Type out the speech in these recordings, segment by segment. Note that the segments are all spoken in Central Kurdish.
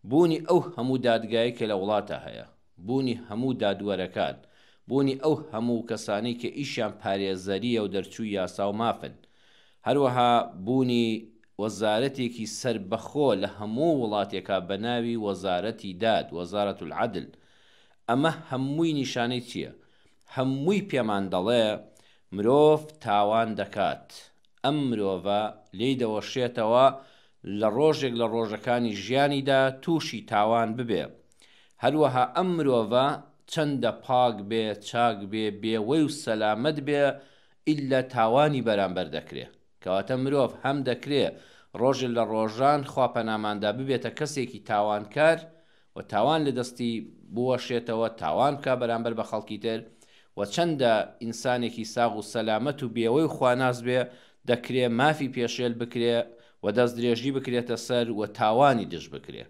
بوونی ئەو هەموو دادگایەی کە لە وڵاتا هەیە، بوونی هەموو دادوەرەکان، بوونی ئەو هەموو کەسانەی کە ئیشیان پارێزەرییە و دەرچووی یاسا و مافن، هەروەها بوونی وەزارەتێکی سەربەخۆ لە هەموو وڵاتێکا بە ناوی وەزارەتی داد، وزارە العدل، ئەمە هەمووی نیشانەی چییە؟ هەمووی پێمان دەڵێ مرۆڤ تاوان دەکات، ئەم مرۆڤە لێی دەوەشێتەوە لە ڕۆژێک لە ڕۆژەکانی ژیانیدا تووشی تاوان ببێ، هەروەها ئەم مرۆڤە چەندە پاک بێ، چاک بێ، بێوەی و سەلامەت بێ ئیللا تاوانی بەرامبەر دەکرێ. کەواتە مرۆڤ هەم دەکرێ ڕۆژێ لە ڕۆژان خوا پەناماندا ببێتە کەسێکی تاوانکار و تاوان لە دەستی بوەشێتەوە، تاوان بکا بەرامبەر بە خەڵکی تر و چەندە ئینسانێکی ساغ و سەلامەت و بێوەی و خواناس بێ دەکرێ مافی پێشێل بکرێ و دەستدرێژی بکرێتە سەر و تاوانی دژ بکرێ.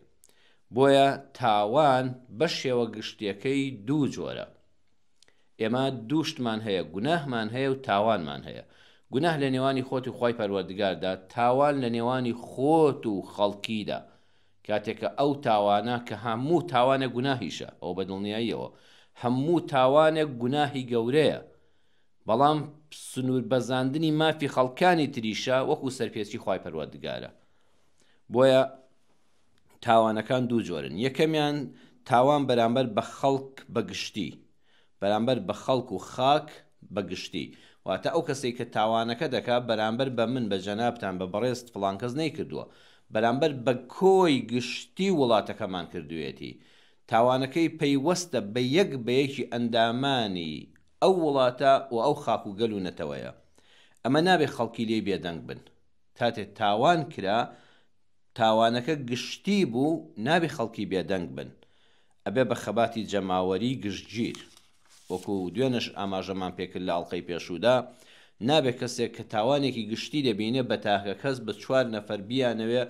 بۆیە تاوان بەشێوە گشتیەکەی دوو جۆرە. ئێمە دوو شتمان هەیە، گوناهمان هەیە و تاوانمان هەیە. گوناه لە نێوانی خۆت و خوای پەروەردگاردا، تاوان لە نێوانی خۆت و خەڵکیدا. کاتێک کە ئەو تاوانە کە هەموو تاوانێک گوناهیشە، ئەوە بە دڵنیاییەوە هەموو تاوانێک گوناهی گەورەیە، بەڵام سنوور بەزاندنی مافی خەڵکانی تریشە وەکو سەرپێچی خوای پەروەردگارە. بۆیە تاوانەکان دوو جۆرن، یەکەمیان تاوان بەرامبەر بە خەڵک بە گشتی، بەرامبەر بە خەڵک و خاک بە گشتی، واتە ئەو کەسەی کە تاوانەکە دەکا بەرامبەر بە من، بە جەنابتان، بە بەڕێزت فڵان کەس نەیکردووە، بەرامبەر بە کۆی گشتی وڵاتەکەمان کردوویەتی، تاوانەکەی پەیوەستە بە یەک بە یەکی ئەندامانی ئەو وڵاتە و ئەو خاک و گەل و نەتەوەیە. ئەمە نابێ خەڵکی لێی بێدەنگ بن. کاتێ تاوان کرا، تاوانەکە گشتی بوو نابێ خەڵکی بێدەنگ بن ئەبێ بە خەباتی جەماوەری گشتگیر وەکو دوێنێش ئاماژەمان پێکرد لە ئەڵقەی پێشوودا نابێ کەسێک کە تاوانێکی گشتی دەبینێ بە تاکە کەس بە چوار نەفەر بیانەوێ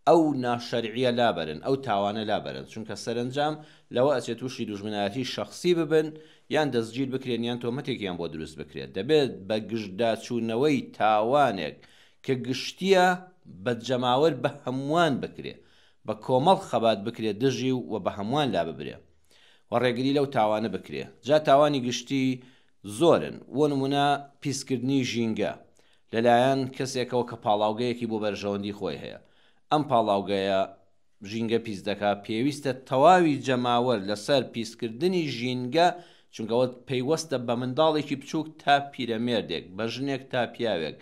ئەو ناشەرعیە لابەرن ئەو تاوانە لابەرن چونکە سەرەنجام لەوە ئەچێ تووشی دوژمنایەتی شەخسی ببن یان دەستگیر بکرێن یان تۆمەتێکیان بۆ دروست بکرێت دەبێت بە گژداچوونەوەی تاوانێک کە گشتیە بە جەماوەر بە هەمووان بکرێ بە کۆمەڵ خەبات بکرێ دژی و بە هەمووان لاببرێ و ڕێگری لەو تاوانە بکرێ جا تاوانی گشتی زۆرن بۆ نمونە پیسکردنی ژینگە لەلایەن کەسێکەوە کە پاڵاوگەیەکی بۆ بەرژەوەندی خۆی هەیە ئەم پاڵاوگەیە ژینگە پیس دەکا پێویستە تەواوی جەماوەر لەسەر پیسکردنی ژینگە چونکە ئەوە پەیوەستە بە منداڵێکی بچوک تا پیرەمێردێک بە ژنێک تا پیاوێک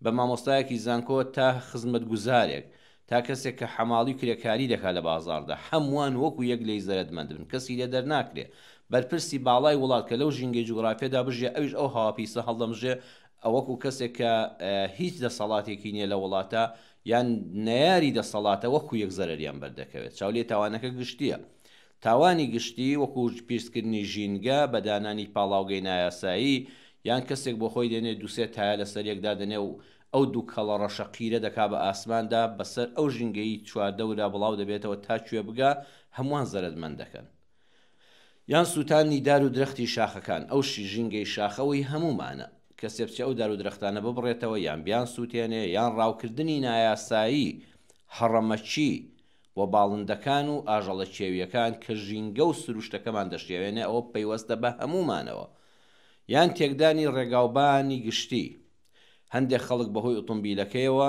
بە مامۆستایەکی زانکۆ تا خزمەتگوزارێک تا کەسێک کە حەماڵی و کرێکاری دەکا لە بازاڕدا هەمووان وەکو یەک لێی زەرەدمەند بن کەسی لێ دەرناکرێ بەرپرسی باڵای وڵات کە لەو ژینگەی جوگرافیەدا بژیێ ئەویش ئەو هەوا پیسە هەڵدەمژێ وەکو کەسێک کە هیچ دەسەڵاتێکی نیە لە وڵاتا یان نەیاری دەسەڵاتە وەکو یەک زەرەریان بەردەکەوێت چاو لێ تاوانەکە گشتیە تاوانی گشتی وەکو پیسکردنی ژینگە بە دانانی پاڵاوگەی نایاسایی یان کەسێک بۆ خۆی دێنێ دووسێ تایە لەسەر یەک دادەنێ و ئەو دووکەڵە ڕەشە قیرە دەکا بە ئاسماندا بەسەر ئەو ژینگەی چواردەورا بڵاو دەبێتەوە تا کوێ بگا هەمووان زەرەدمەند دەکەن. یان سووتانی دار و درەختی شاخەکان، ئەو ژینگەی شاخە وەی هەموومانە، کەسێ بچێ ئەو دار و درەختانە ببڕێتەوە یان بیانسووتێنێ، یان ڕاوکردنی نایاسایی، هەڕەمەکی، بۆ باڵندەکان و ئاژەڵە کێوییەکان کە ژینگە و سروشتەکەمان دەشێوێنێ ئەوە پەیوەستە بە هەموومانەوە. یان تێکدانی ڕێگاوبانی گشتی، هەندێک خەڵک بەهۆی ئوتومبیلەکەیەوە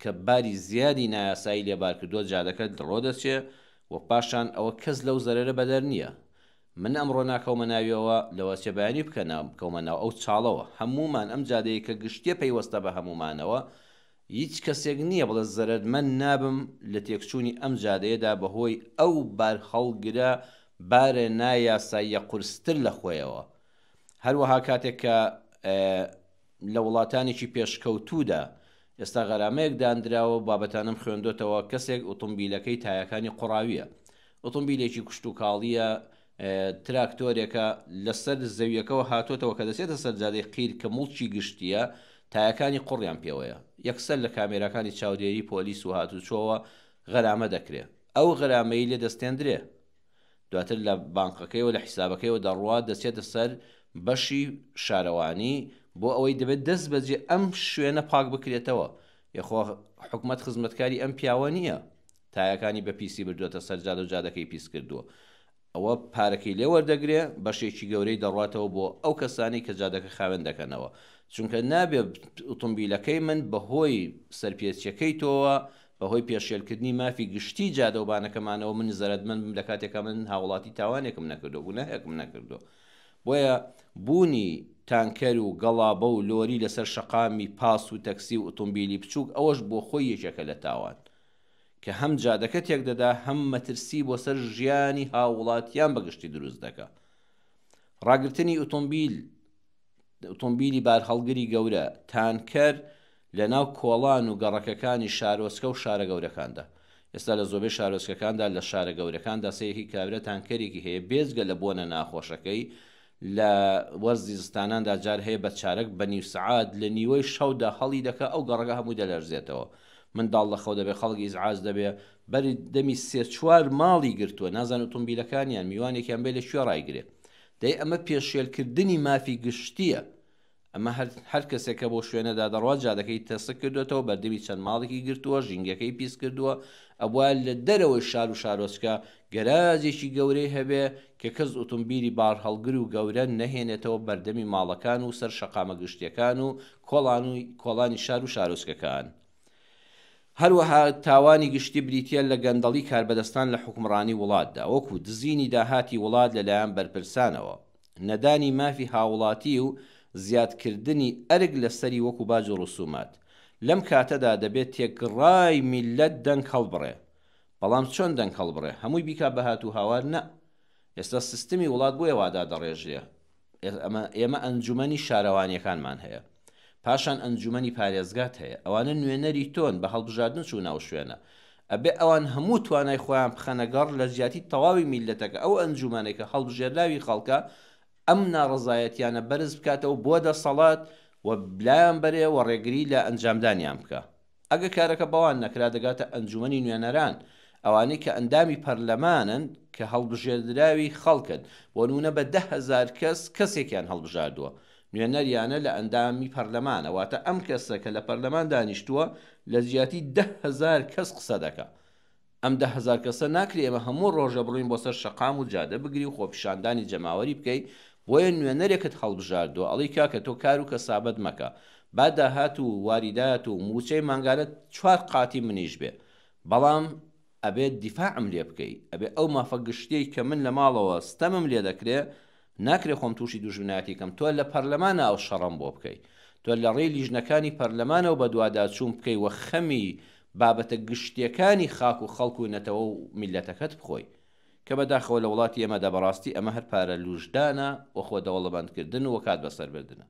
کە باری زیادی نایاسایی لێ بارکردووە جادەکە ڕۆدەچێ و پاشان ئەوە کەس لەو زەرەرە بەدەر نییە من ئەمڕۆ ناکەومە ناویەوە لەوەچێ بەیانی بکەنە بکەومە ناو ئەو چاڵەوە هەموومان ئەم جادەیە کە گشتیە پەیوەستە بە هەموومانەوە هیچ کەسێک نییە بڵێ زەرەرمەند نابم لە تێکچوونی ئەم جادەیەدا بەهۆی ئەو بارهەڵگرە بارە نایاساییە قورستر لە خۆیەوە هەروەها کاتێک کە لە وڵاتانێکی پێشکەوتوودا ئێستا غەرامەیەک داندراوە و بابەتانەم خوێندۆتەوە کەسێک ئوتومبیلەکەی تایەکانی قوڕاویە ئوتومبیلێکی کشتوکاڵیە تراکتۆرێکە لەسەر زەویەکەوە هاتۆتەوە کە دەچێتە سەر جادەی قیر کە موڵکی گشتیە تایەکانی قوڕیان پێوەیە یەکسەر لە کامێراکانی چاودێری پۆلیس و هاتوچۆوە غەرامە دەکرێ ئەو غەرامەی لێ دەستێندرێ دواتر لە بانقەکەیەوە لە حیسابەکەیەوە دەڕوات دەچێتە سەر بەشی شارەوانی بۆ ئەوەی دەبێت دەست بەجێ ئەم شوێنە پاک بکرێتەوە یخۆ حکومەت خزمەتکاری ئەم پیاوە نییە. تایەکانی بە پیسی بردووەتە سەر جادە و جادەکەی پیس کردووە. ئەوە پارەکەی لێ وەردەگرێ، بەشێکی گەورەی دەڕواتەوە بۆ ئەو کەسانەی کە جادەکە خاوێن دەکەنەوە. چونکە نابێ ئوتومبیلەکەی من بەهۆی سەرپێچیەکەی تۆوە، بەهۆی پێشێلکردنی مافی گشتی جادەوبانەکەمانەوە من زەرەدمەند بم لەکاتێکا من هاوڵاتی تاوانێکم نەکردووە، گوناهێکم نەکردووە. بۆیە بوونی تانکەر و گەڵابە و لۆری لەسەر شەقامی پاس و تەکسی و ئوتومبیلی بچووک ئەوەش بۆخۆی یەکێکە لە تاوان. کە هەم جادەکە تێکدەدا هەم مەترسی بۆ سەر ژیانی هاووڵاتیان بە گشتی دروست دەکا. ڕاگرتنی ئوتۆمبیل ئوتۆمبیلی بارهەڵگری گەورە، تانکەر، لە ناو کۆڵان و گەڕەکەکانی شارۆچکە و شارە گەورەکاندا. ئێستا لە زۆربەی شارۆچکەکاندا لە شارە گەورەکاندا سەیەکی کابرا تانکەرێکی هەیە بێجگە لە بۆنە ناخۆشەکەی لە وەرزی زستاناندا جار هەیە بە چارەک بە نیو سەعات لە نیوەی شەودا هەڵی دەکا ئەو گەڕەکە هەمووی دەلەرزێتەوە منداڵ لە خەو دەبێ خەڵک ئیزعاج دەبێ بەری دەمی سێ چوار ماڵی گرتووە نازانن ئوتومبیلەکانیان میوانێکیان بێ لە کوێ ڕایگرێ دەی ئەمە پێشێلکردنی مافی گشتییە ئەمە هەر هەر کەسێک کە بۆ شوێنەدا دەڕوات جادەکەی تەسک کردوێتەوە بەردەمی چەند ماڵێکی گرتووە ژینگەکەی پیس کردووە ئەبوایە لە دەرەوەی شار و شارۆچکە گەراجێکی گەورەی هەبێ کە کەس ئوتومبیلی بارهەڵگر و گەورە نەهێنێتەوە بەردەمی ماڵەکان و سەر شەقامە گشتیەکان و کۆڵان و کۆڵانی شار و شارۆچکەکان. هەروەها تاوانی گشتی بریتیە لە گەندەڵی کاربەدەستان لە حوکمڕانی وڵاتدا، وەکو دزینی داهاتی وڵات لەلایەن بەرپرسانەوە، نەدانی مافی هاوڵاتی و زیادکردنی ئەرک لەسەری وەکو باج و ڕسومات. لەم کاتەدا دەبێ تێکڕای میللەت دەنگ هەڵبڕێ. بەڵام چۆن دەنگ هەڵبڕێ؟ هەمووی بیکا بە هات و هاوار؟ نا. ئێستا سیستمی وڵات بۆیە وا دادەڕێژرێ. ئەمە ئێمە ئەنجومەنی شارەوانیەکانمان هەیە. پاشان ئەنجومەنی پارێزگات هەیە. ئەوانە نوێنەری تۆن، بە هەڵبژاردن چوونە ئەو شوێنە. ئەبێ ئەوان هەموو توانای خۆیان بخەنە گەڕ لە جیاتی تەواوی میللەتەکە ئەو ئەنجومەنەی کە هەڵبژێرراوی خەڵکە ئەم ناڕەزایەتیانە بەرز بکاتەوە بۆ دەسەڵات و لایان بەرێ و ڕێگری لە ئەنجامدانیان بکا. ئەگە کارەکە بەوان نەکرا دەگاتە ئەنجومەنی نوێنەران، ئەوانەی کە ئەندامی پەرلەمانن کە هەڵبژێردراوی خەڵکن، بۆ نموونە بە 10,000 کەس کەسێکیان هەڵبژاردووە، نوێنەریانە لە ئەندامی پەرلەمانە، واتە ئەم کەسە کە لە پەرلەمان دانیشتووە لە جیاتی 10,000 کەس قسە دەکا. ئەم 10,000 کەسە ناکرێ ئێمە هەموو ڕۆژێ بڕۆین بۆ سەر شەقام و جادە بگری و خۆپیشاندانی جەماوەری بکەی، بۆیە نوێنەرێکت هەڵبژاردووە ئەڵێی کاکە تۆ کار و کەسابەت مەکە با داهات و واریدات و مووچەی مانگانەت چوار قاتی منیش بێ بەڵام ئەبێ دیفاعم لێ بکەی ئەبێ ئەو مافە گشتیەی کە من لە ماڵەوە ستەمم لێ دەکرێ ناکرێ خۆم تووشی دوژمنایەتی کەم تۆ لە پەرلەمانا ئەو شەڕەم بۆ بکەی تۆ لە ڕێی لیژنەکانی پەرلەمانەوە بەدواداچوون بکەی و خەمی بابەتە گشتیەکانی خاک و خەڵک و نەتەوە و میللەتەکەت بخۆی کە بەداخەوە لە وڵاتی ئێمەدا بەڕاستی ئەمە هەر پارە لووشدانە و خۆ دەوڵەمەندکردن و کات بەسەربردنە.